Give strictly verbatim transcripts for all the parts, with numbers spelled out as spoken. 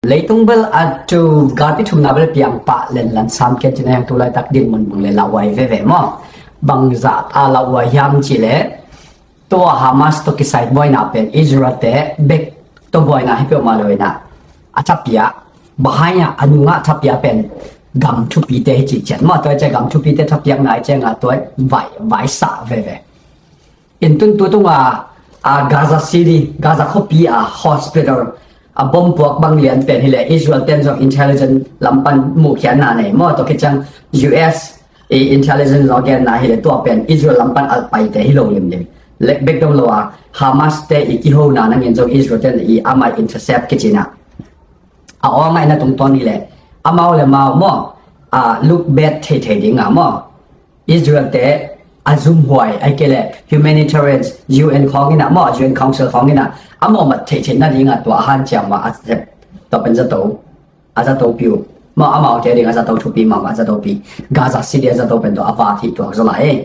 Leitung bel a tu galpi thumna bel piang pah lenlan sam ken cina yang tu laitak din mun bang le lauhuai veve maw. Bangzah a lauhuai hiam cih leh tua Hamas tawh kisai buaina pen Israel te bek tawh buaina hi peuhmah lo inah a thapiak, bahai a nungah thapiak pen gam thupite hi cih ciat maw. Tua i cia gam thupite thapiakna i cianga tua vai, vaisah veve. In tun tu tunga a Gaza City, Gaza khuapi a hospital a bomb puak bang lian pen hileh Israel ten zong intelligence lampan muhkhiatna nei maw. Tua khit ciang U S i intelligence zong genna hileh tua pen Israel lampan alpaite hi lo limlim. Lek bek dong lo a Hamas te i kihona nangin zong Israel ten i amai intercept kicina a awng a ina tungtawn hileh amau le mau maw a look bad theithei dinga maw. Israel te a zumhuai ai kei le humanitarian U N khawng ina maw, U N Council khawng ina a mawhmat theihtheih nadinga tua a hanciam ma a sep tua pen zato a zato piu maw, amau te ding a zato thupi mahmah a zato pi. Gaza City a zato pen tua a va thih tuak zaw lai.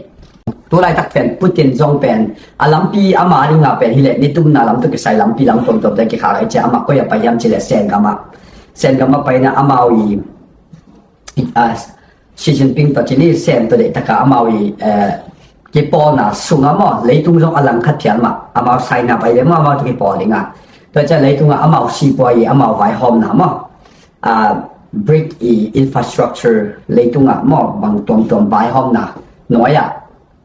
Tu laitak pen Putin zong pen a lampi ama dinga pen hileh nitumna lam tu kisai lampi lam tuamtuam te kikhak ai cia amah koi a pai hiam cileh Sen gama, Sen gama paina amau i Xi Jinping tawh cini Sen tawh deihtaka amau i kipawlna sunga maw, leitung zong a langkhat phial mah amau saina pai le maw, amau tawh kipawl dinga. Tua cia leitunga amau sipuai i amau vaihawmna maw, brick i infrastructure leitunga maw, bang tuamtuam vaihawmna nuai-ah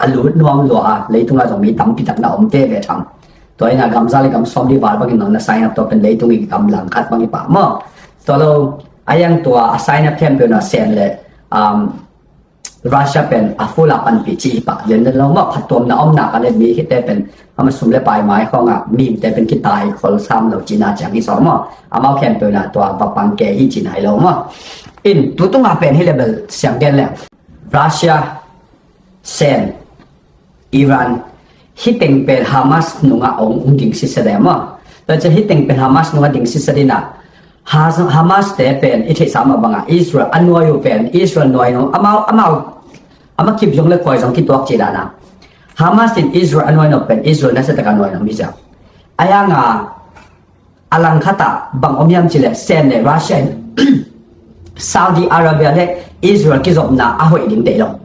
a lut nuam lua a, leitunga zong mi tampi tak na omte ve tham. Tua ina gamza le gam sawm di val bangin nang na sign up tua pen leitung i gam langkhat bang i pah maw. Tua lo a yang tua a sign up khempeuh na Sen le Russia pen a full a panpih ci i pah lian lo maw. Phattuamna omna ka le mi hite pen ama sum le pai mai khawngah mite pen kitai khol sam lo cina ciang i sawm maw. Amau khempeuh na tua va pang ke hi cina hi lo maw. In tu tunga pen hi le bel siang gen le Russia, Sen, Iran, hiteng pen Hamas nungah ong ung ding sisa de maw. Tua cia hiteng pen Hamas nungah ding sisa dina Hamas te pen i theihsa mah bangah Israel a nuai uh pen Israel nuai nung amau amau ama kip zong le khuai zong kituak ci dana. Hamas in Israel a nuai nung pen Israel nasa taka nuai nung mi cia. A yanga a langkhatah bang om hiam cileh Sen le Russia in Saudi Arabia le Israel kizopna a hoih ding deih lo.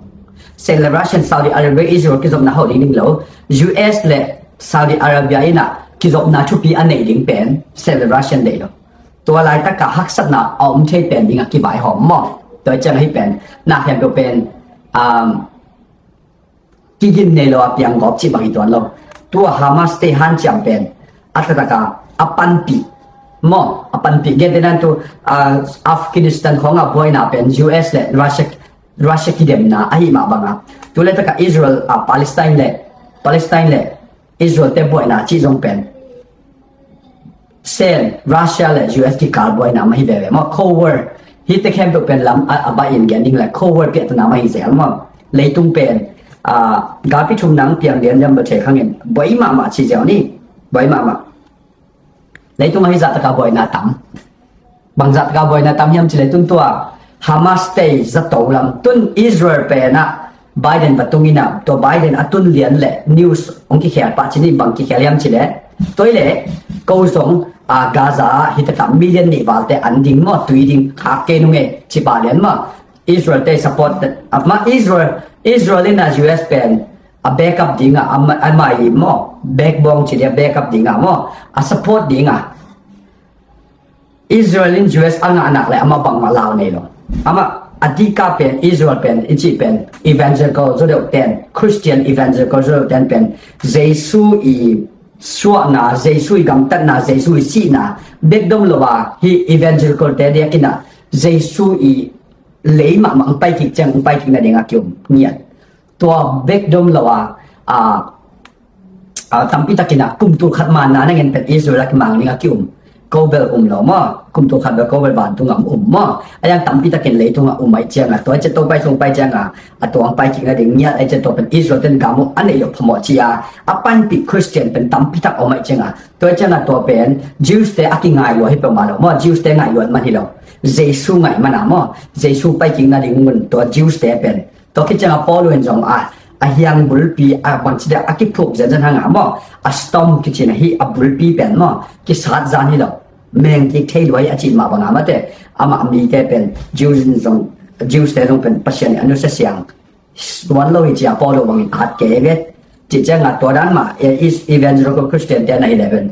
Sen le Russia in Saudi Arabia Israel kizopna a hoih ding ding lo. U S le Saudi Arabia inah kizopna thupi a neih ding pen Sen le Russia in deih lo. Tua laitaka haksatna a om thei pen dingah kivaihawm maw. Tua i ciang ahi pen na khempeuh pen kigin nei lo a piang gawp cih bang hi tuan lo. Tua Hamas te hanciam pen a taktak a a panpih maw, a panpih gen tenan tu Afghanistan khawngah buaina pen U S le Russia, Russia kidemna ahi mah banga tu le taka Israel a Palestine le Palestine le Israel te buaina cih zong pen Sen, Russia le U S kikal buaina mah hi veve maw. Cold War hite khempeuh pen lam a, a baih in gen ding le Cold War piahtana mah hi zel maw. Leitung pen galpi thum nang piang lian lian ba thei khangin buai mahmah ci zel ni. Buai mahmah. Leitung ahi zahtaka buaina tam. Bangzah taka buaina tam hiam cileh tun tua Hamas te zato lam tun Israel penah Biden va tung inah tua Biden a tun lian le news hong kikhel pah cini bang kikhel hiam cileh tua ileh ko zong Gaza ah hitakah million nih valte an ding maw, tui ding khak kei nung e ci pah lian maw. Israel te support amah Israel, Israel inah U S pen a backup dingah amah i maw backbone ci dia backup dingah maw a support dingah Israel in U S a ngahnak le amah bangmah lau nei lo. Amah a dika pen Israel pen i cih pen evangelical zaw deuh ten Christian evangelical zaw deuh ten pen Jesu i suahna, Jesu i gamtatna, Jesu i sihna bekdom lo a hi evangelical te diakinah Jesu i lei mahmah ang paikik ciang ang paikik nading a kium ngiat. Tua bekdom lo a a tampi takin a kum tul khat manna nangin pen Israel a kimang ding a ki-um. Ko bel um lo maw, kum tul khat bel ko bel vantung a um maw. A yang tampi takin leitung a um ai cianga tua ai cia to pai sung pai cianga a tuang pai kik nading ngiat ai cia to pen Israel ten gam uh a neih lo phamawh cia a panpih Christian pen tampi tak om ai cianga tua ai cianga tua pen Jews te a kingai lua hi peuhmah lo maw, Jews te ngaih luat man hi lo. Jesu ngaih man a maw, Jesu pai kik nading mun tua Jews te pen Tua khit cianga Paul in zong a a hiang bulpi a bangci dek a kiphuk zenzen hanga maw a storm kicina hi a bulpi pen maw kisat zan hi lo. meng kik thei lua hi a cih mah banga mate, amah mite pen Jews in zong, Jews te zong pen Pasian in a nusia siang tuan lo hi ci a Paul bangin a hat kei ve. Cih ciangah tua dan mah, eh, is evangelical Christian te na hi le pen,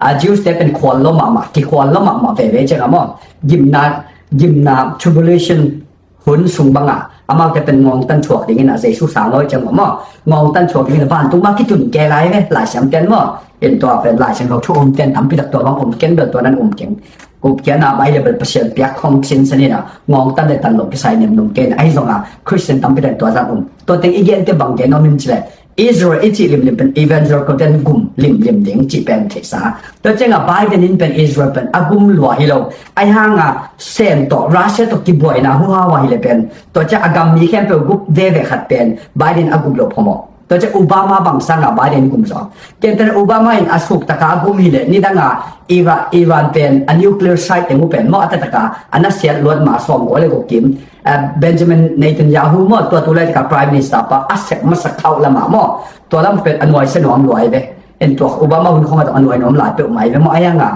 a Jews te pen khual lo mahmah, kikhual lo mahmah veve ciangah maw, gimna, gimna tribulation hun sung bangah amaute pen ngawngtan thuak dingin a Jesu sang lo ciang maw, ngawngtan thuak dingin a vantung mah kitun kei lai ve, Laisiam ten maw. In tua pen Laisiam lo thu um ten tampi tak tua bang um keng bel tua nan um keng. Kup kiana bai le bel Pasian piak khong sinsen in a ngawngtan le tan lo kisai nem num kei in a, ahi zongah Christian tampi tak tua zan um. Tua teng i gen te bang gen om in ci le, Israel i cih limlim pen evangelical ten gum limlim ding cih pen theihsa. Tua ciangah Biden in pen Israel pen a gum lua hi lo. Ahi hangah Sen tawh Russia tawh kibuaina huhau a hi le pen, tua ciang a gam mi khempeuh gup veve khat pen Biden a gum lo phamawh. Tua ciang Obama bang sangah Biden gum zaw. Kenten Obama in a suk taka a gum hi le, nidanga Iran, Iran pen a nuclear site teng uh pen maw a tataka a nasiat luat ma sawm gua le guk kim, eh, Benjamin Netanyahu maw, tua tu laitaka Prime Minister pa a sep masak khauh lamah maw, tua lam pen a nuaisia nuam luai ve. En tua Obama hun khong a tawh a nuai nuam lai peuh mai ve maw, a yanga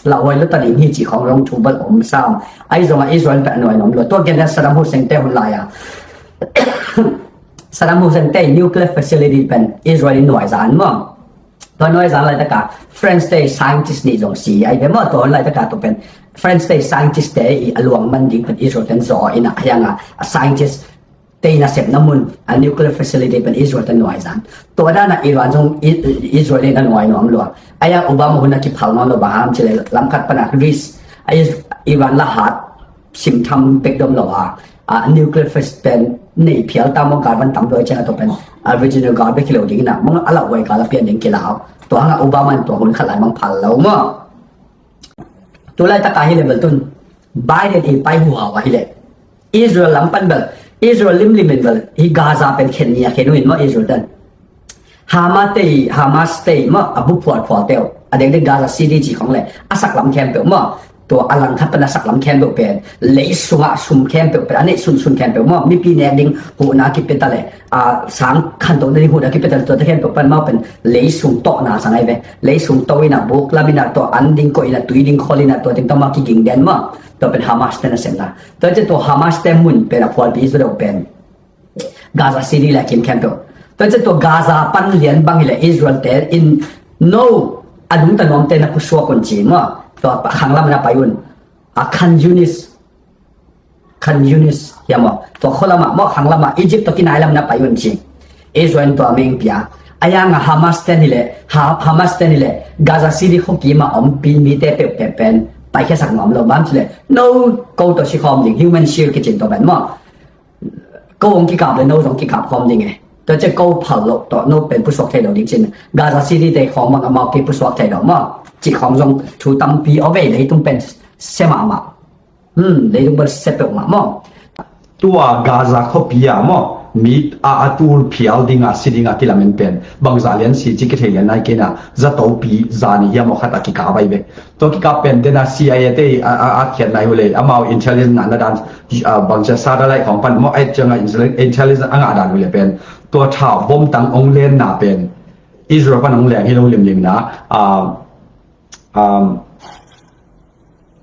lauhuai lua ta ding hi ci khong long thu bal om sam. Ahi zongah Israel pen a nuai nuam lua. Tua gen dan Saddam Hussein te hun lai a, Saddam Hussein te nuclear facility pen Israel in nuai zan maw. Tua nuai zan laitaka France te scientist nih zong si ai ve maw. Tua hun laitaka tua pen France te scientist te i a luang man ding pen Israel ten zaw in a, a yanga a scientist te nasepna mun a nuclear facility pen Israel ten nuai zan. Tua dana Iran zong I-, Israel in a nuai nuam lua. Ahi a Obama hun a kiphal nuam lo bang ham ci le lamkhat pana risk a Is-, Iran la hat simtham bek dom lo a, a nuclear facility pen nei phial ta maw, gal van tam lo ciang a tua pen a regional gal bek hi lo ding in a, mong a lauhuai gal a pian ding kilau. Tua hangah Obama in tua hun khat lai mang phal lo maw. Tu laitaka hi le bel tun Biden i pai huhau a hi le Israel lam pan bel, Israel limlim in bel hi Gaza pen khen ni a khen uh in maw Israel ten. Hamas te, Hamas te maw a bu phualphual teu a dengdeng Gaza City ci khong le a saklam khempeuh maw. Tua a langkhat pan a saklam khempeuh pen lei sungah sum khempeuh pen a neih sunsun khempeuh maw, mipi nek ding huhna kipia ta le, a, sang khantohna ding huhna kipia ta le, tuate khempeuh pan maw pen lei sung tawhna sang ai ve. Lei sung to in a buk lam in a tua an ding koih in a tui ding khol in a tua ding tawh maw kiging den maw. Tua pen Hamas te nasepna. Tua ciang tua Hamas te mun pen a phualpi zaw deuh pen Gaza City le a kim khempeuh. Tua ciang tua Gaza pan lian bang hi le Israel te in no a dungta nuam te na pusuak un ci maw. Tua khanglam na pai un. A Khan Yunis, Khan Yunis hiam maw. Tua khualamah maw khanglamah Egypt tawh kinai lam na pai un ci. Israel tua meng pia. A yanga Hamas ten hi le, Ha-, Hamas ten hi le Gaza City khuakim a om pi mite peuhpeuh pen paikhiasak nuam lo bang ci le. No, ko tawh sikhawm ding human shield kicin tua pen maw. Ko hong kikap le no zong kikap khawm ding e. Tua ciang ko phal lo tawh no pen pusuak thei lo ding cin. Gaza City te khawng bang amau kei pusuak thei lo maw. Cih khawng zong thu tampi a vei leitung pen sia mahmah. Hmm, leitung pen sia peuhmah maw. Tua Gaza khuapi a maw mi a a tul phial dinga si dinga kilamen pen bangzah lian si ci kithei lian nai kei na, zatopi zani hiam maw khat a kikap ai ve. Tua kikap pen tena C I A te a, a, a khiat nai uh le amau intelligence ngahna dan, a, bangcia satellite khawng pan maw ai cianga intelli-, intelligence a ngah dan uh le pen tua tha bom tang ong lenna pen Israel pan ong leng hi lo limlim na, a, um,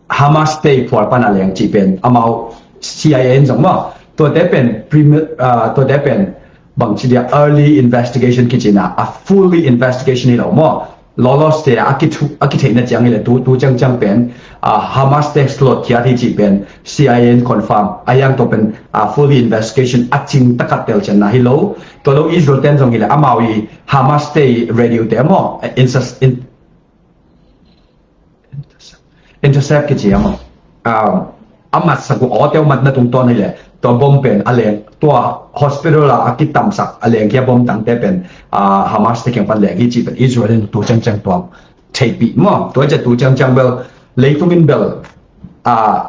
Hamas te phual pan a leng cih pen amau C I A in zong maw tuate pen primi-, a, tuate pen bangci dia early investigation kicina a fully investigation hi lo maw. Lawlaws te a kithu-, a kitheihna ciang hi le tu, tu ciangciang pen, a, Hamas te slot khiat hi cih pen C I A in confirm a, yang to pen, a, fully investigation a cing takat telcianna hi lo. Tua lo Israel ten zong hi le amau i Hamas te radio te maw, a, insas-, in-, intercept kici a maw. A, a matsak uh awteu matna tungtawn hi le tua bom pen a leng, tua hospital a, a kitamsak a leng kia bom tangte pen, a, Hamas te kiang pan leng hi ci pen Israel in tu ciangciang tuam theihpih maw. Tua cia tu ciangciang bel leitung in bel, a,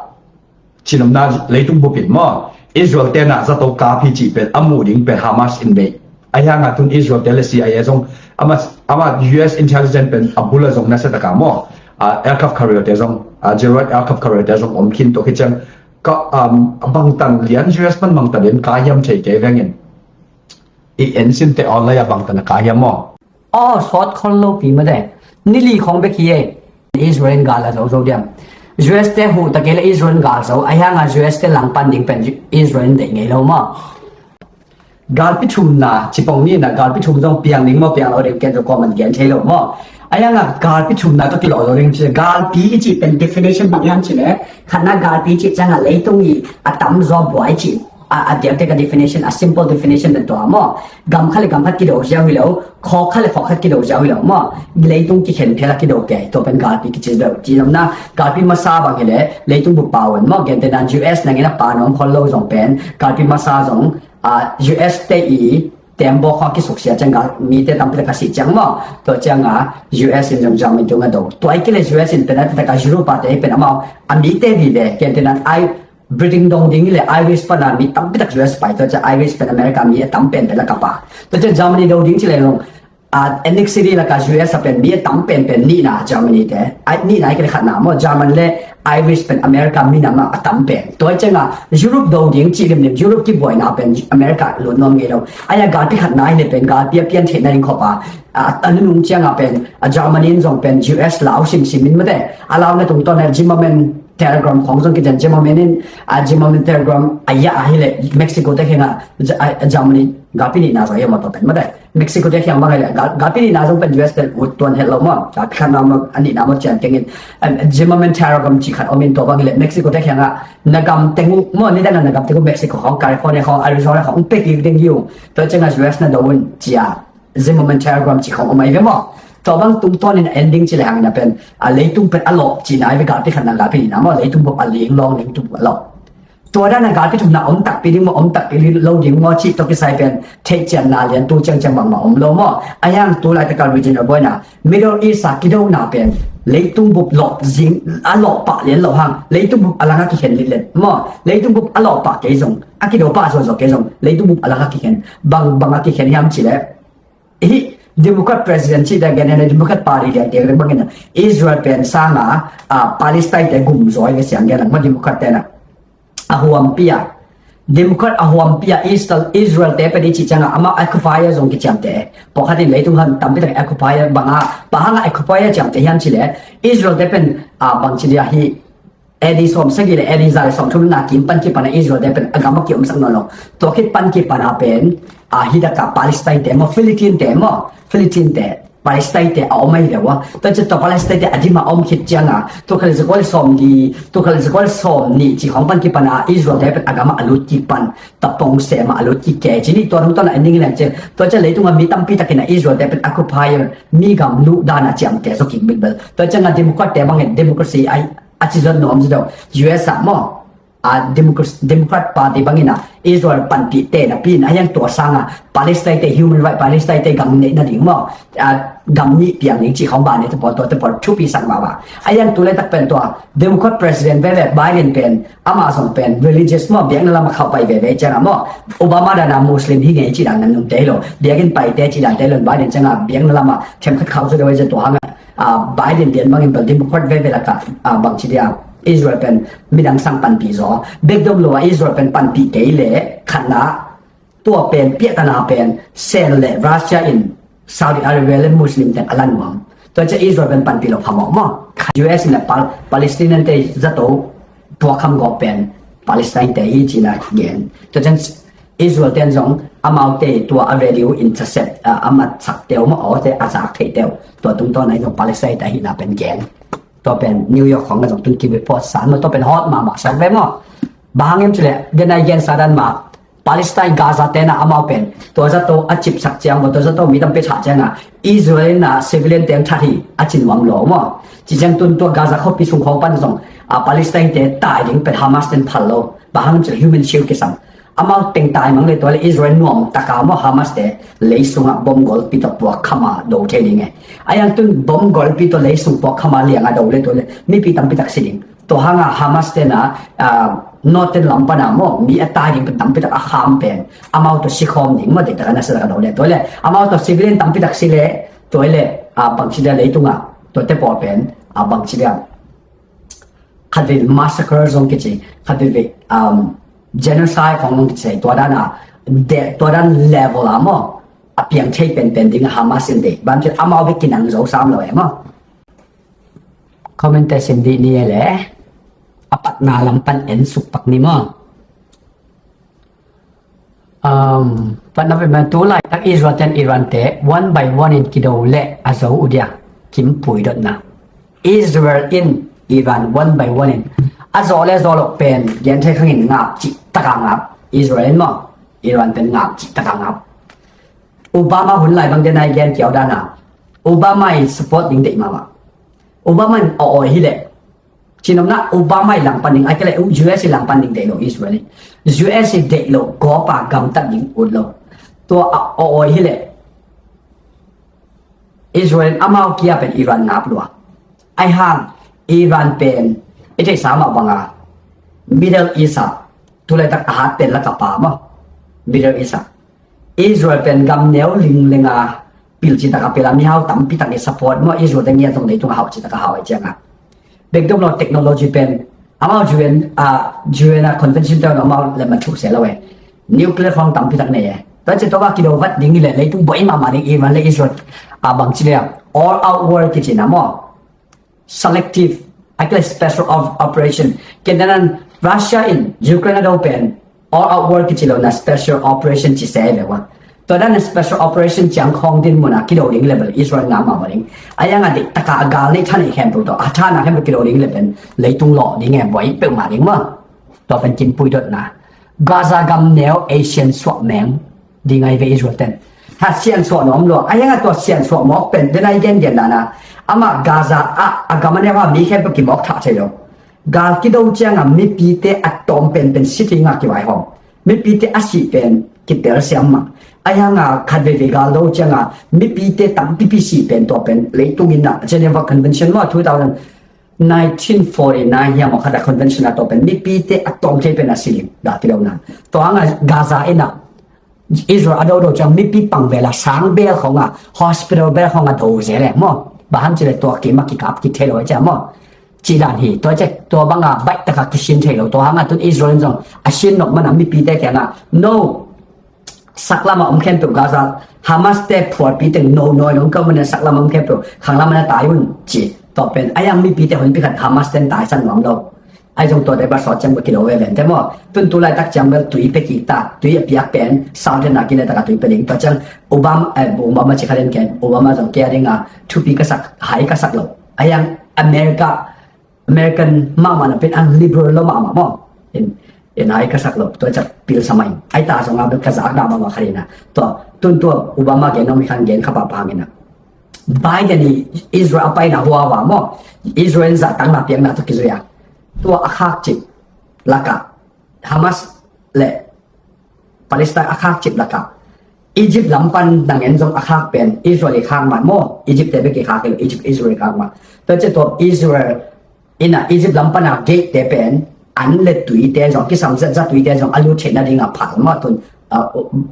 cinopna leitung bupin maw Israel tena zato kap hi cih pen a muh ding pen Hamas in bei. A hianga tun Israel te le C I A zong ama, ama U S intelligence pen a bula zong nasa taka maw, a, aircraft carrier te zong, a, Gerald aircraft carrier te zong om khin to kiciang ka, um, bangtan lian U S pan bangtan lian ka hiam thei kei vengin. I ensin te online a bangtan a ka hiam maw. Aw, sawt khol lo pi mate. Nili khong bek hi e. Israel in gal a zo zo diam? U S te huh ta kei le Israel in gal zo, a hianga U S te langpan ding pen Israel in deih ngei lo maw? Galpi thumna cipong ni na, galpi thum zong piang ding maw, piang lo ding ken zo kawman gen thei lo maw? A hianga galpi thumna ka kilawh zo ding ci, galpi i cih pen definition bang hiam ci le, khatna galpi cih cianga leitung i a tamzaw buai cih. A, a diakdiak a definition, a simple definition na tua maw? Gam khat le gam khat kido ziau hi lo, khawk khat le khawk khat kido ziau hi lo maw? Leitung kikhen phel a kido kei, tua pen galpi kici deuh ci. Namna galpi masa bang hi le leitung bup pa un maw, gentehna U S nangin a pa na om khol lo zong pen galpi masa zong, a, U S te i tembaw khawng kisuksia ciang gal mite tampi tak a si ciang maw? Tua cianga U S in zong Germany tung a do. Tua i kile U S in pen a taktak a Europe a te pen amau a mite vive, gentehna ai Britain dong ding le Irish pana mi tampi tak U S pai, tua ciang Irish pen America mi a tam pen pen la kapa. Tua ciang Germany do ding ci le long, a, Atlantic City laka U S a pen mi a tam pen pen nihna Germany te. Ai nihna i kile khatna maw, German le Irish pen America mi nama a tam pen. Tua cianga Europe do ding ci limlim, Europe kibuaina pen America lut nuam ngei lo. Aia galpi khatna i le pen galpi a pian theihna ding khop a, a, a nunung cianga pen a Germany in zong pen U S lau simsim in mate. A launa tungtawn a Zimmerman telegram khong zong kician Zimmerman in, a, Zimmerman telegram a ya a hi le Mexico te khenga, a, a Germany galpi nihna zong a ya maw tua pen mate. Mexico te khiang bang le galpi nihna zong pen U S te ut tuan het lo maw? Galpi khatna maw, a nihna maw cian kengin, em, Zimmerman telegram ci khat om in tua bang le Mexico te khianga na gam teng uh maw, ni dana na gam teng uh Mexico khong, California khong, Arizona khong pe kik ding hi uh. Tua cianga U S na do un cia Zimmerman telegram ci khong om ai ve maw? Tua bang tungtawn in ending ci le hangin a pen a leitung pen a lawh cina ai ve, galpi khatna galpi nihna maw, leitung bup a ling lawng, leitung bup a lawh. Tua dana galpi thumna om takpi ding maw, om takpi lo ding maw cih tua kisai pen theihcianna lian tu ciangciang bangmah om lo maw? A hiang tu laitaka regional buaina Middle East a kidona pen leitung bup lawh zing a lawh pah lian lo hang, leitung bup a langa kikhen litlet maw? Leitung bup a lawh pah kei zong, a kido pah zawzaw kei zong, leitung bup a langa kikhen. Bang banga kikhen hiam ci le, hi Democrat president ci dek gen, Democrat party dek gen bangin Israel pen sanga, a, Palestine te gum zaw i siang gen lang maw, Democrat te na a huampi a, Democrat a huampi a Israel, Israel te pen i ci cianga ama occupier zong kiciamte. Pawlkhat in leitung han tampi tak occupier banga, bang hanga occupier ciamte hiam ci le, Israel te pen, a, bang ci dia hi, A D sawm sagih le A D za le sawm thum na kim pan kipana Israel te pen a gam a kiomsak nawn lo. Tua khit pan kipana pen, a, hi daka Palestine te maw, Philippine te maw, Philippine te Palestine te a om ahi deuh a. Tua ciang tua Palestine te a dim a om khit cianga, tua khal zakol sawm li, tua khal zakol sawm ni ci khong pan kipana Israel te pen a gam a lut kik pan, tapong sem a lut kik kei ci ni. Tua nung tua na ending leng ciang, tua ciang leitunga mi tampi takin a Israel te pen occupier, mi gam luh dana ciamte zaw kik bilbel. Tua cianga Democrat te bangin democracy ai a ci zon nuam ci deuh. U S a maw, a, Democrat, Democrat Party bangin a Israel panpih te napi in a hiang tua sanga Palestine te human right, Palestine te gam neih nading maw, a, gam nih piang ding ci khong ba ne te pawl, tua te pawl thupi sak mah ba. A hiang tu le tak pen tua Democrat president veve Biden pen ama zong pen religious maw, biakna lama khauh pai veve cianga maw, Obama dana Muslim hi ngei ci dan nan nung te lo, biakin pai te ci dan te lo, Biden cianga biakna lama themkhat khauh zu deuh a tua hanga, a, Biden bian bangin bel Democrat veve laka, a, bang ci dia Israel pen midang sang panpih zaw. Bekdom lo a Israel pen panpih kei le khatna tua pen piahtana pen Sen le Russia in Saudi Arabia le Muslim teng a la nuam. Tua ciang Israel pen panpih lo phamawh maw. U S in a Pal-, Palestinian te zato puakkham gawp pen Palestine te hi cina gen. Tua ciang Israel ten zong amaute tua a value intercept, a, a matsak teu maw, awte a zak thei teu. Tua tungtawn a hi zong Palestine te ahihna pen gen. Tua pen New York khong a zong tun ki report san maw, tua pen hot mahmah sak ve maw. Bang hang hiam ci le, den a i gen sa dan mah, Palestine Gaza tena amau pen tua zato a cipsak ciang maw, tua zato mi tampi thah cianga Israel in a civilian teng that hi a ci nuam lo maw. Ci ciang tun tua Gaza khuapi sung khong pan zong, a, Palestine te tai ding pen Hamas ten phal lo. Bang hang hiam ci le human shield kisam. Amau teng tai mang le tua le Israel nuam taka maw Hamas te lei sungah bom golpi tawh puak khama do thei ding e. A hiang tun bom golpi tawh lei sung puak khama lianga do le tua le mipi tampi tak si ding. Tua hanga Hamas tena, a, Northern lam pana maw mi a tai ding pen tampi tak a kham pen amau tawh sikhawm ding maw, dektak a nasia tak a do le tua le amau tawh civilian tampi tak si le tua le, a, bangci dia leitunga tua te pawl pen, a, bangci dia khatvei massacre zong kici, khatvei, um, genocide khong zong kici, tua dana, de, tua dan level a maw, a piang thei penpen ding a Hamas in de, bang ci amau bek kinang zo sam lo e maw. Comment te sim dih ni e le. A patna lam pan en suk pak ni maw. Um, patna pen tu laitak Israel ten Iran te one by one in kido le a zo uh dia. Kim Pui dotna. Israel in Iran one by one in a zo le zo lo pen gen thei khang in ngap cih taka ngap. Israel in maw, Iran pen ngap cih taka ngap. Obama hun lai bang den ai gen kiau dana. Obama i support ding deih mama. Obama in a oi hi le. Cinomna Obama i langpan ding ai kele U S i langpan ding deih lo Israel i. U S i deih lo gopa gamtat ding ut lo. Tua a oi hi le. Israel amau kia pen Iran ngap lua. Ai hang Iran pen i theih sa mah banga Middle East a tulaitak a hat pen la ka pa maw. Middle East a Israel pen gam neu ling lenga pil citak a pila mihau tampi tak i support maw Israel te ngiat zong leitung a hau citak a hau ai cianga. Bekdom lo technology pen amau U N a U N a convention te amau le ma thu se lo e. Nuclear khong tampi tak nei e. Tua ci tua ba kido vat ding le leitung boi mama ding Iran le Israel a bang ci le all out war kici na maw. Selective a kile special operation. Kenanan Russia in Ukraine a do pen all out war kici lo na special operation ci se le wa. Tua dan special operation ciang khong din muna kido ding level Israel nga ma ding. Ayang a dik taka a gal nei than i khem tu to a than a khem kido ding level leitung lo ding e boi pe ma ding ma. Tua pen Kim Pui dotna. Gaza gam neu Asian suak meng ding ai ve Israel ten. Ha sian suak nom lo. Ayang a tua sian suak mok pen den ai gen gen dana. Ama Gaza a a gam a neu ha mi khem pe ki mok tha thei lo. Gal kido cianga mipite a tawm penpen sithinga kivaihawm. Mipite a sih pen kitel siam mah. Ahi hanga khat veivei gal do cianga mipite tampipi sih pen tua pen leitung inna Geneva Convention maw two thousand nineteen forty nine hiam aw khata convention a tua pen mipite a tawm thei pen a sih gal kidona. Tua hanga Gaza inna Israel a dodo ciang mipi pang vela sang bel khonga hospital bel khonga do zele maw. Baham cile tua kima kikap kithelo ciang maw. Ci dan hi tua cek tua banga baih taka kisin thei lo tua hanga tun Israel zong a sin nok mana mipite kianga no saklama om khempeuh Gaza Hamas te phualpi teng no noi nong kau mana saklama om khempeuh khanglama na tai un ci tua pen ayang mipite hon pikhat Hamas ten tai san nuam lo. Ai zong tua te ba sawt ciang ba kilo ve ven te maw tun tu laitak ciang bel tui pe kik ta tui a piak pen sau ten na kile taka tui pe ding tua ciang Obama eh Obama ci kha den ken Obama zong kia dinga thupi ka sak hai ka sak lo. Ayang America American mahmah na pen ang liberal lo mahmah maw. In in ai ka sak lo tua cak pil samai ai ta song a bel ka zak dah mahmah kharina. Tua tun tua Obama gen nong khan gen kha pa pa ngina. Biden i Israel a paina huawa maw. Israel zah tangna piakna tua kizuia. Tua a khak cip laka Hamas le Palestine a khak cip laka Egypt lampan nangen zong a khak pen Israel i khak mat maw. Egypt te bek i khak ilo Egypt Israel i khak mat. Tua ce tua Israel ina Egypt lampan a gate te pen an le tui te zong kisam zat zat tui te zong a lut theihna dinga phal maw tun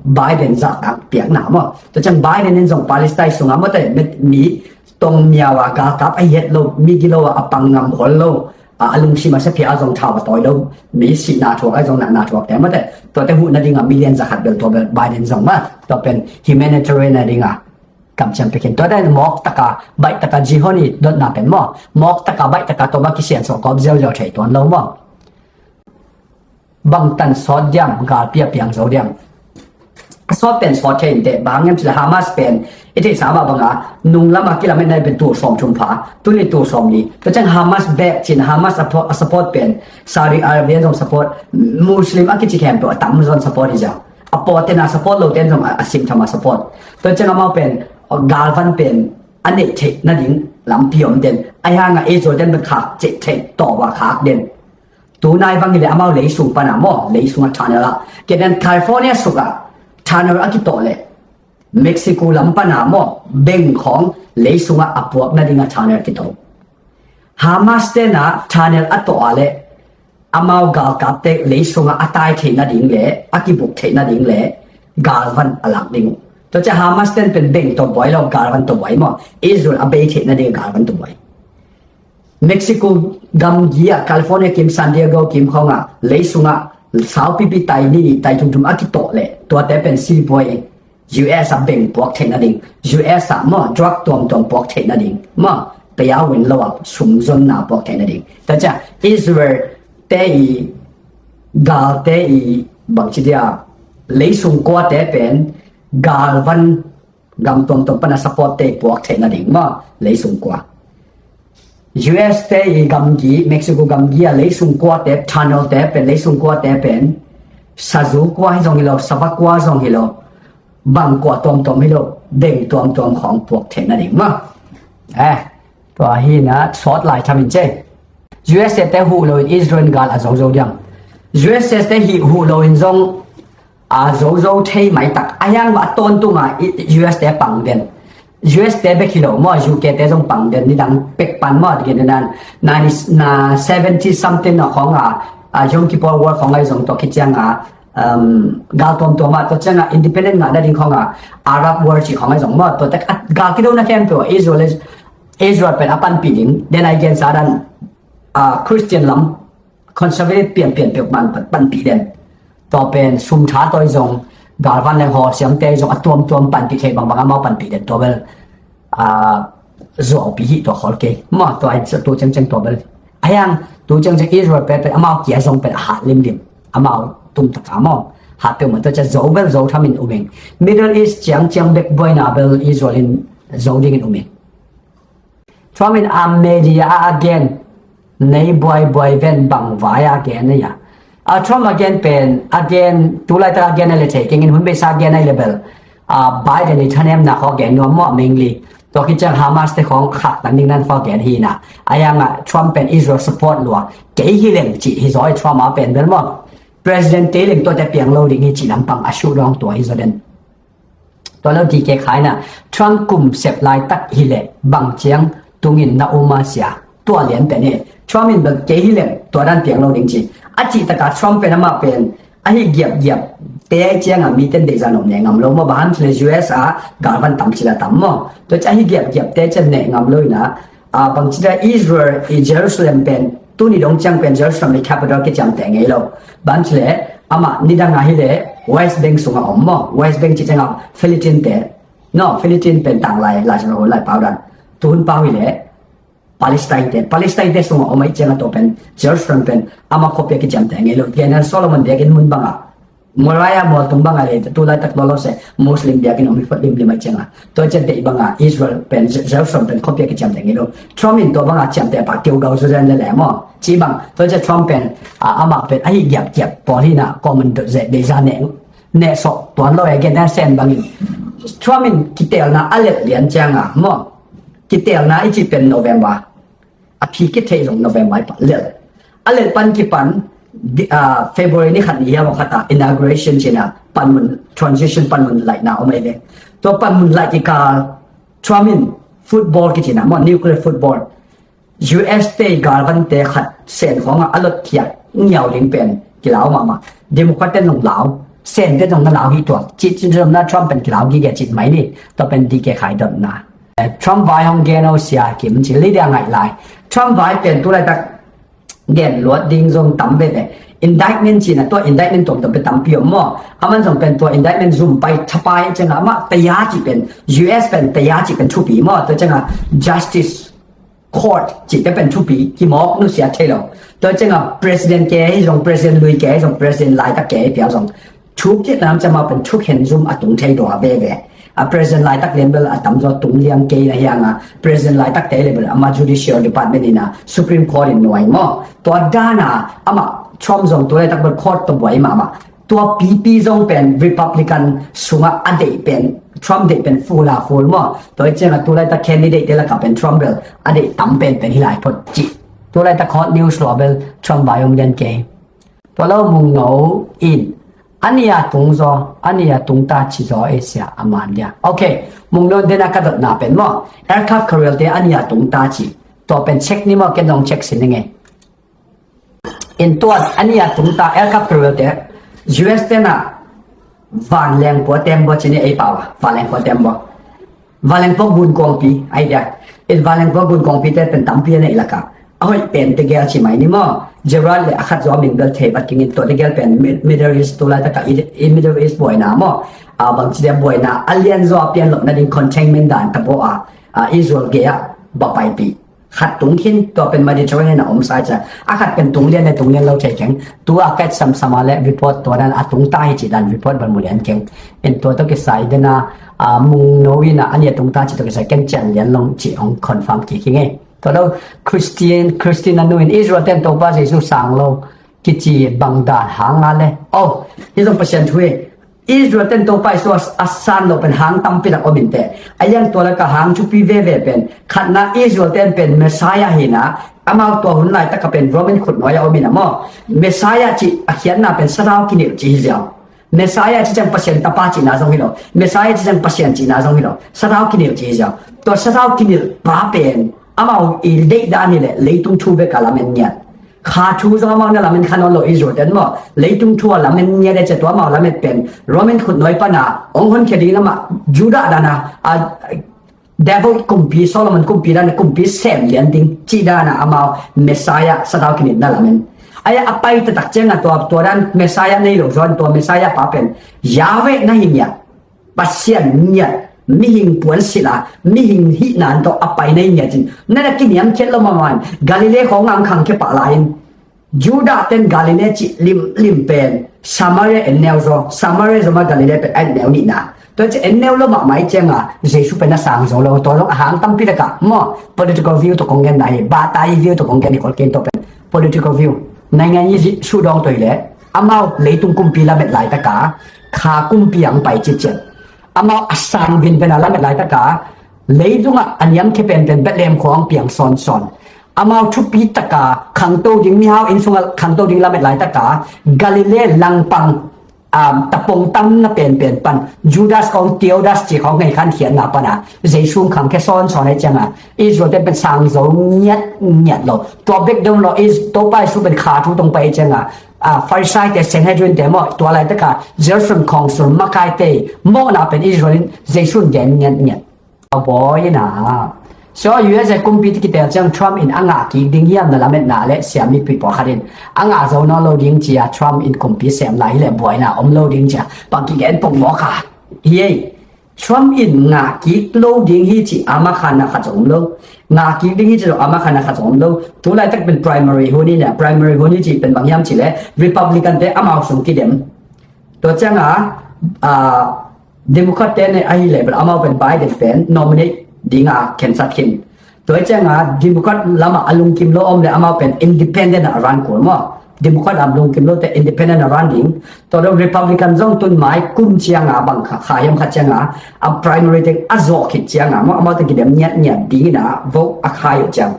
Biden zah tang piakna maw. Tua ciang Biden in zong Palestine sunga maw te mi tong miawa galkap a hiat lo mi gilo a pang ngam hol lo a lungsim a saphia a zong thau a tawi lo mi sihna thuak a zong nahna thuak te mate tua te huhna dinga million zakhat bel tua bel Biden zong ma tua pen humanitarian a dinga kamciam pekin tua te mawk taka baih taka jihoni dotna pen maw mawk taka baih taka tua ma kisian sawh kawp ziauziau thei tuan lo maw. Bangtan sawt diam galpi a piang zo diam. A sawt pen sawt thei inte bang em cila Hamas pen i theihsa mah banga nung lama kilamet nai pen tul sawm thum pha tuni tul sawm ni tua ciang Hamas bek cin Hamas a support pen Saudi Arabia zong support Muslim a kici khempeuh a tam zon support hi zia a pawtena support loten zong a simthama support tua ciang amau pen galvan pen a neih theih nading lampi om den a hianga ei zo den bek khak ceh theih tawh a khak den. Tunai bangin le amau leisung pana maw leisunga tunnel a kedan California suka tunnel a kitawh le Mexico lam pana maw beng khawng leisunga a puak nadinga tunnel kitawh. Hamas tena tunnel a tawh a le amau galkapte leisunga a tai theih nading le a kibuk theih nading le galvan a lak ding uh. Tua cia Hamas ten pen beng tawh buai lo galvan tawh buai maw Israel a bei theih nading galvan tawh buai. Mexico gamgi ah California kim San Diego kim khawngah leisunga saupipi tai ni tai thumthum a kitawh leh tuate pen sibuai U S ah beng puak theih nading U S ah maw drug tuamtuam puak theih nading maw payout in lo a sum zonna puak theih nading. Tua ciang Israel te i galte i bangci dia leisung kuate pen galvan gam tuamtuam pana support te puak theih nading maw, leisung kua. U S te i gamgi, Mexico gamgi a leisung kuate, tunnel te pen, leisung kuate pen sazu kua hi zong hi lo, sava kua zong hi lo, bang kua tuamtuam hi lo, deng tuamtuam khawng puak theih nading maw. Eh, tua hi na sawt lai thamin cei. U S te huh loin Israel gal a zozo diam. U S te hih huh loin zong a zozo thei maitak. A hiang mah a tawntunga U S te pang den. U S te bek hi lo maw, U K te zong pang den, nidang pek pan maw, tigen nan, na seventy something na khawng a, a Yom Kippur War khawng ai zong tua khit cianga, um, gal tuamtuam ah, tua cianga independent ngah nading khawng a, Arab War ci khawng ai zong maw, tua tek a gal kidona khempeuh, Israel, Israel pen a panpih ding, den ai gen sa dan, a Christian lam, conservative pianpian peuh man pan, panpih den. Tua pen sum tha toi zong, galvan leng haw siamte zong a tuamtuam panpih thei bangbang amau panpih den tua bel, a, zuaupi hi tua khol kei. Maw tua in tu cengceng tua bel. A hiang tu cengceng Israel pen, pen amau kia zong pen a hat limlim. Amau tum taka maw. Hat peuh man tua cia zo bel zo thamin uming. Middle East ciangciang bek buaina bel Israel in zo dingin uming. Trump in a media a a gen nei buaibuai ven bang vai a gen nei a. A Trump a gen pen a gen tulaitak a gen a le thei kengin hun beisa a gen a le bel. A Biden i thanemna khaw gen nuam maw a mengli. Tua khit ciang Hamas te khawng khak tan ding nan khaw gen hi na. A yanga Trump pen Israel support lua. Kei hi leng cih hi zaw i Trump a pen bel maw. President kei leng tuate piang lo ding hi cih lampang a shuh dawng tua hi zaw den. Tua lo dike khaina Trump kum sep laitak hileh bang ciang tungin na um a sia. Tua lian pen hi Trump in bel kei hileh tua dan piang lo ding ci. A cih taka Trump pen amah pen ahi giapgiap te ai cianga miten deihzan om ne ngam lo maw bang ham cile U S a galvan tam cila tam maw. Tua ci ahi giapgiap te cian ne ngam lo ina. A bangci da Israel i Jerusalem pen tuni dong ciang pen Jerusalem i capital kiciamteh ngei lo. Bangci le amah nidang a hile West Bank sunga om maw. West Bank ci cianga Philippine te no Philippine pen tanglai lai sanga hon lai pau dan tuhun pau hile Palestine te Palestine te sunga om ai cianga to pen Jerusalem pen amah khopia kiciamteh ngei lo. General Solomon biakin mun banga Moriah mual tung banga le tu laitak lolo se Muslim biakin om hi phot limlim ai cianga. Tua cian te i banga Israel pen Jerusalem pen khopia kiciamteh ngei lo. Trump in tua banga ciamteh pa keu gau Sudan le le maw. Ci bang tua cian Trump pen a amah pen ahi giapgiap pawl hina common dot ze deihza ne ne sok tuan lo e gen a sen bangin. Trump in kitelna a let lian cianga maw. Kitelna i ci pen November. A phi kithei zong November i pan lel. A lel pan kipan February ni khat ni hiam a khata inauguration cina panmun transition panmun laihna om ai ve. Tua panmun laih kikal Trump in football kicina maw nuclear football. U S te galvante khat sen khawngah a lot khiak ngiau ding pen kilau mahmah. Democrat te zong lau sen te zong na lau hi tuak cih cin zong na Trump pen kilau gige cit mai ni. Tua pen dike khai dotna. Trump vai hong gen o sia kim ci lidia ngaih lai. Trump vai pen tu laitak gen luat ding zong tam veve. Indictment cina tua indictment tuamtuam pe tampi om maw. Aman zong pen tua indictment zum pai thapai cianga amah taya ci pen U S pen taya ci pen thupi maw tua cianga justice court ci te pen thupi kimawk nusia thei lo. Tua cianga president ke hi zong president lui ke hi zong president laitak ke hi piau zong thuk cih lam cama pen thuk hen zum a tung thei dua veve. A president laitak lian bel a tamzaw tung liang kei na hianga president laitak te le bel ama judicial department ina Supreme Court in nuai maw. Tua dana ama Trump zong tu laitak bel court to buai mahmah. Tua pipi zong pen Republican sungah a deih pen Trump deih pen full a full maw. Tua i cianga tu laitak candidate te lakah pen Trump bel a deih tam pen pen hi lai phot cih. Tu laitak hot news lua bel Trump vai om den kei. Tua lo mungno in a nia tung zaw a nia tung ta ci zaw e sia a man dia. Ok, mungno dena ka dotna pen maw aircraft carrier te a nia tung ta ci. Tua pen check ni maw ken zong check sin ni ngei. In tuat a nia tung ta aircraft carrier te U S tena vanleng pua tembua ci ni ei pau a vanleng pua tembua. Vanleng pua gun kongpi ai dia. In vanleng pua gun kongpi te pen tampi a neih laka a hoih pen tegel ci mai ni maw. Gerard le a khat zaw a min bel thei vat kingin tua tegel pen Middle East tu laitaka i Middle East buaina maw. A bangci dia buaina a lian zaw a pian lok nading containment dan ta baw a Israel gei a ba paipih. khat tung khin, tua pen Mediterranean a om sa ci a, a khat pen tung lian le tung lian lo thei keng. Tua ka samsam a le report tua dan a tung ta hi ci dan report bel mu lian keng. En tua tawh kisai dena, a, mung no in a, a nih a tung ta ci tawh kisai ken cian lian lo ci hong confirm kik hi ngei. Tua lo Christian, Christian a nu in Israel ten Topa Jesu sang lo kici bang dan hang a le. Oh, hi zong Pasian thu hi. Israel ten Topa Jesu a san lo pen hang tampi tak om in teh. A yang tua laka hang thupi veve pen. Khatna Israel ten pen Messiah hi na. Amau tua hun laitaka pen Roman khutnuai a om in a maw. Messiah ci a khiatna pen sathau kinilh ci hi ziau. Messiah ci ciang Pasian tapa cihna zong hi lo. Messiah ci ciang Pasian cihna zong hi lo. Sathau kinilh ci hi ziau. Tua sathau kinilh pa pen amau i deih dan hi leh leitung thu bek a lamen ngiat. Kha thu zong amau na lamen kha nawn lo Israel ten maw. Leitung thu a lamen ngiat e ci a tua amau lamet pen Roman khutnuai pana hong honkhia ding lamah Judah dana, a, devil kumpi, Solomon kumpi dana kumpi sem lian ding cih dana amau Messiah sathau kinilhna lamen. Aia a pai taktak cianga tua, tua dan Messiah nei lo zaw in tua Messiah pa pen Yahweh na hi ngiat. Pasian ngiat, mihing puan silh a, mihing hihna tawh a pai na hi ngiat in. Na na kiniamkhiat lo mahmah in, Galilee khawng a hong khangkhia pah lai in. Judah ten Galilee cih limlim pen Samaria en neu zaw, Samaria zaw mah Galilee pen en neu nihna. Tua ci en neu lo mahmah i cianga Jesu pen a sang zo lo, tua zong a hang tampi laka maw, political view tawh kong gen na hi, batai view tawh kong gen hi kol keng tua pen political view. Naingan i suhdawng tua hi leh amau leitung kumpi lamet laitaka kha kumpi ang pai citciat. Amau a sang vinven a lamet laitaka leitungah a niamkhia penpen Bethlehem khua ang piang sawnsawn. Amau thupi taka khangto ding, mihau inn sungah khangto ding lamet laitaka Galilee langpang, um, tapong tamna penpen pan Judas kong Theudas ci kong ngei khan khiatna pana Jesu khangkhia sawnsawn ahi cianga Israel te pen sang zo ngiat ngiat lo. Tua bek dong lo is Topa Jesu pen kha thu tong pai cianga, a, Farisai te, Sanhedrin te maw, tua laitaka Jerusalem khawngsul makaite mawhna pen Israel in Jesu in gen ngiatngiat. A bawi ina. So U S A kumpi te kitel ciang Trump in a ngah kik ding hiam na lametna le siammi pi pawlkhat in a ngah zo nawn lo ding cia Trump in kumpi sem lai hi le buaina om lo ding cia bang kigen pong mawk a. Hi ei. Trump in ngah kik lo ding hi ci a ma khan na khat zong om lo. Ngah kik ding hi ci lo a ma khan na khat zong om lo. Tu laitak pen primary hun hi nia. Primary hun hi ci pen bang hiam ci le Republican te amau sung kidem. Tua cianga, a, Democrat te ne ahi le pen amau pen Biden pen nominate dinga khensat khin. Tua cianga Democrat lama a lungkim lo om le amau pen independent a run kul maw. Democrat lam lungkim lo te independent a run ding. Tua dong Republican zong tun mai kum cianga bang kha, kha hiam khat cianga a primary te a zawh khit cianga maw, amau te kidem ngiat ngiat dingina vote a khai uh ciang.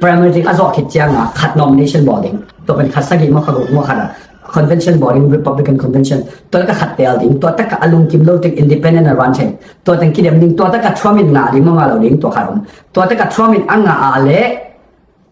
Primary te a zawh khit cianga khat nomination bawl ding. Tua pen khat sagih maw kha guk maw khat a convention bawl ding, Republican convention. Tua taka khat tel ding. Tua taka a lungkim lo te independent a run thei. Tua teng kidem ding. Tua taka Trump in ngah ding maw ngah lo ding tua khat om. Tua taka Trump in a ngah a le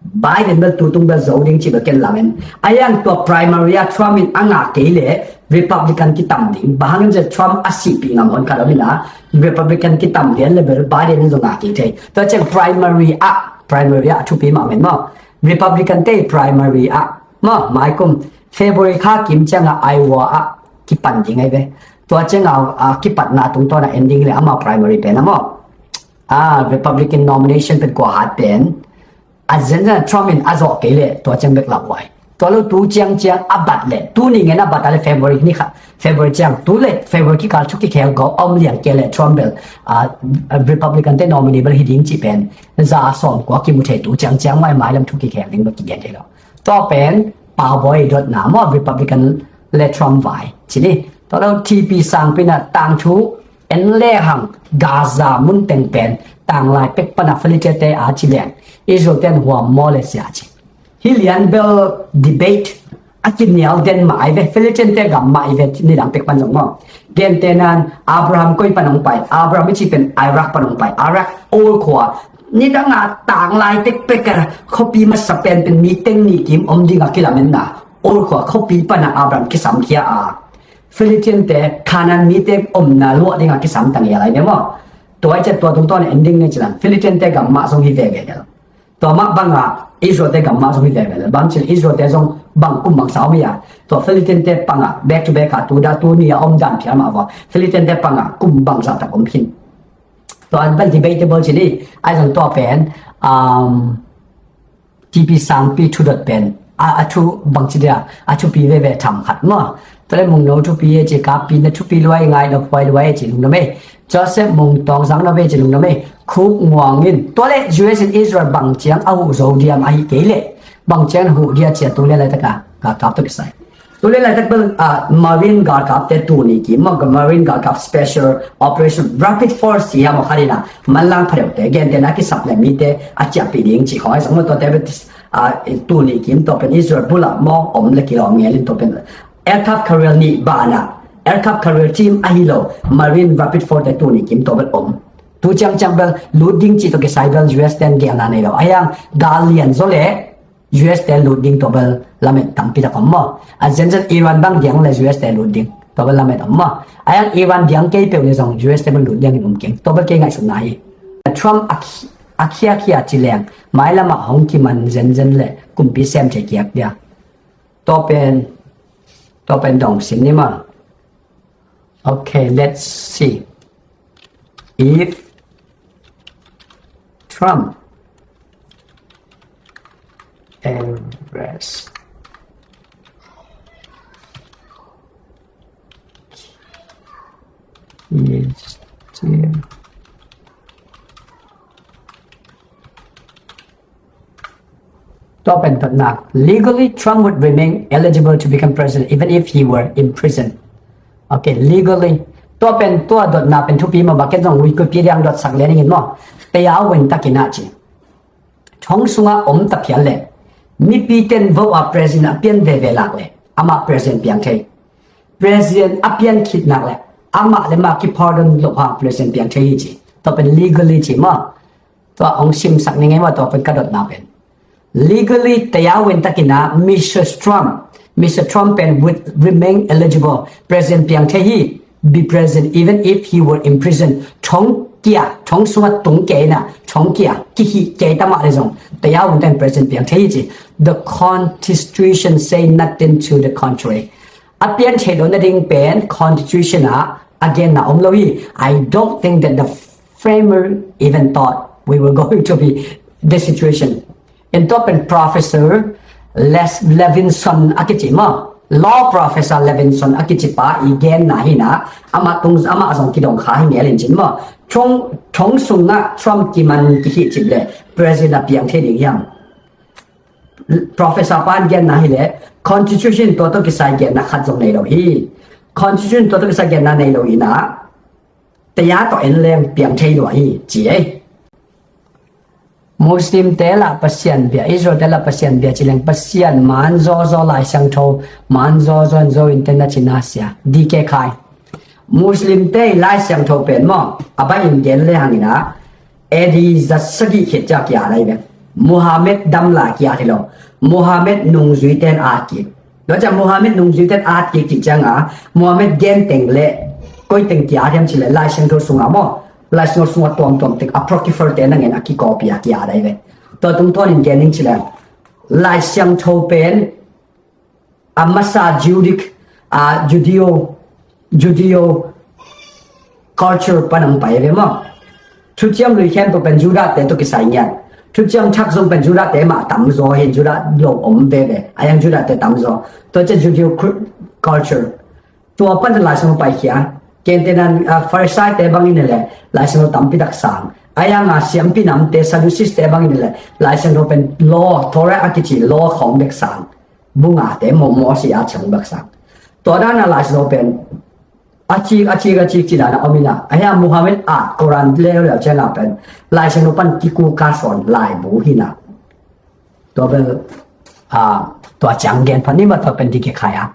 Biden bel tutung bel zo ding ci bel ken lamen. A yang tua primary a Trump in a ngah kei le Republican kitam ding. Bang hangin cia Trump a sihpih ngam hon khat om ina Republican kitam lian le bel Biden in zong ngah kei thei. Tua ciang primary a, primary a thupi mah men maw. Republican te primary a maw, maikum February kha kim cianga Iowa a kipan ding ai ve. Tua cianga, a, kipatna tungtawna ending le amau primary pen a maw. A, Republican nomination pen kua hat pen a zenzen Trump in a zawh kei le tua ciang bek lauhuai. Tua lo tu ciang ciang a bat le tu ni ngen a bat a le February ni kha, February ciang tu le February kikal thu kikhel gawp a om liang kei le Trump bel, a, Republican te nominee bel hi ding ci pen za sawm kua kimu thei tu ciang ciang mai mai lam thu kikhel ding bel kigen thei lo. Tua pen Pau Bawi dotna maw Republican le Trump vai ci ni. Tua lo T P sang pina tang thu en le hang Gaza mun teng pen tanglai pek pana Philistine te a ci lian Israel ten huam maw le sia ci. Hi lian bel debate a kinial den mah ai ve, Philistine te gam mah ai ve nidang pek pan zong maw. Gen te nan Abraham koi pan hong pai, Abraham i ci pen Iraq pan hong pai, Iraq ol khua nidang a tanglai pek pek a khuapi masa pen pen mi teng ni kim om ding a kilamen na ol khua khuapi pana Abraham kisam khia a Philistine te Canaan mite omna luah dingah kisam tang ia lai ne maw. Tua i ciat tua tungtawn ending ne cilang Philistine te gam mah zong hi veve ne lo. Tua mah bangah Israel te gam mah zong hi veve ne lo. Bang cil Israel te zong bang kum bang sa om ia. Tua Philistine te pangah back to back ah tu da tu ni a om dan phial mah vua. Philistine te pangah kum bang sa tak om khin. Tua bel debatable ci ni, ai zong tua pen, um, T P Sangpi thu dot pen, a, a thu bangci dia, a thupi veve tham khat maw. Tua le Mungno thupi e ci, Kapi na thupi luai ngai, na phuai luai e ci lungdam e. Joseph Mungtawng zang na ve ci lungdam e. Khuk Muang in, tua le U S in Israel bang ciang a huh zo diam ahi kei le, bang ciang a huh dia cia tu le laitaka, ka kap to kisai. Tu le laitak bel, ah, Marine galkapte tuni kim maw, Marine galkap special operation rapid force ci hiam aw khat ina, manlang phadeute, gentehna kisap le mite a ciahpih ding ci khawng ai zong maw, tuate bel, ah, tuni kim tua pen Israel bula maw, om le kilawm ngel in tua pen aircraft carrier nih bana, aircraft carrier team ahi lo, Marine rapid force te tuni kim tua bel om. Tu ciangciang bel lut ding ci tua kisai bel U S ten gelna nei lo. Ahiang gal lian zaw le U S te lut ding tua bel lamet tampi tak om maw. A zenzen Iran bang diang le U S te lut ding tua bel lamet om maw. Ahiang Iran diang kei peuh le zong U S te bel lut diang in om keng. Tua bel kei ngaihsutna hi. Trump a khi-, a khiakhia ci leng, mailamah hong kiman zenzen le kumpi sem thei kiak dia. Tua pen, tua pen dong sin ni maw. Okay, let's see. If Trump embrace is still Tua pen dotna. Legally, Trump would remain eligible to become president even if he were in prison. Okay, legally. Tua pen, tua dotna pen thupi mah bang, ken zong Wikipedia ang dotsak le ning in maw. Taya wen takin a ci. Thong sunga om ta phial le, mipi ten vote a president a pian veve lak le, amah president piang thei. President a pian khit nak le, amah le mah kipardon lo hang president piang thei hi ci. Tua pen legally ci maw. Tua hong simsak ni ngei maw, tua pen ka dotna pen. Legally, taya wen takin a, Mister Trump, Mister Trump pen would remain eligible, president piang thei hi, be president even if he were in prison. Thong kia, thong sunga tung kei na, thong kia, kihih kei ta mah le zong, taya wen takin president piang thei hi ci. The constitution say nothing to the contrary. A pian theih loh nading pen constitution ah a genna om lo hi. I don't think that the framer even thought we were going to be this situation. In tua pen Professor Les Levinson a kici maw, Law Professor Levinson a kici pa i genna hi na, amah tung, amah zong kidong kha hi ngel in cin maw. Thong, thong sungah Trump kiman kihih cip le president a piang thei ding hiam? Professor pan genna hi le, constitution tua tawh kisai genna khat zong nei lo hi. Constitution tua tawh kisai genna nei lo hi na, taya tawh en leng piang thei lua hi ci ei. Muslim te lah Pasian bia, Israel te lah Pasian bia ci leng Pasian man zaw zaw, Lai Siangtho man zaw zaw in zo in te na ci na sia. D K Khai. Muslim te Lai Siangtho pen maw, a bai in gen le hang ina, A D za sagih khit cia kia lai ve. Muhammad dam lai kia hi lo. Muhammad nungzui ten at kik. Lo cia Muhammad nungzui ten at kik ci cianga, Muhammad gen teng le, koi teng kia hiam ci le, Lai Siangtho sunga maw. Lai Siangtho sunga tuamtuam teng, apocryphal te na ngen a kikopi a kia lai ve. Tua tungtawn in gen ning ci le, Lai Siangtho pen, a masa Judic, a Judeo, Judeo culture pan ang pai ve maw. Thuciam lui khempeuh pen Judah te tawh kisai ngiat. Thuciam thak zong pen Judah te mah tamzaw hi, Judah lo om veve. A yang Judah te tamzaw. Tua cia Judeo cul-, culture. Tua pan Lai Siangtho paikhia. Ken tenan, a, Farisai te bangin le Lai Siangtho tampi tak sang. A yang a siampi namte Sadducees te bangin le Lai Siangtho pen law, Torah a kici law khawng bek sang. Bunga te maw, Mawsi a ciang bek sang. Tua dana Lai Siangtho pen a cik, a cik, a cik ci dana om ina. A hia Muhammad a Quran leu leu cianga pen Lai Siangtho pan kikuka sawn laibu hina. Tua bel, a, tua ciang gen pan ni ma tua pen D K Khai a.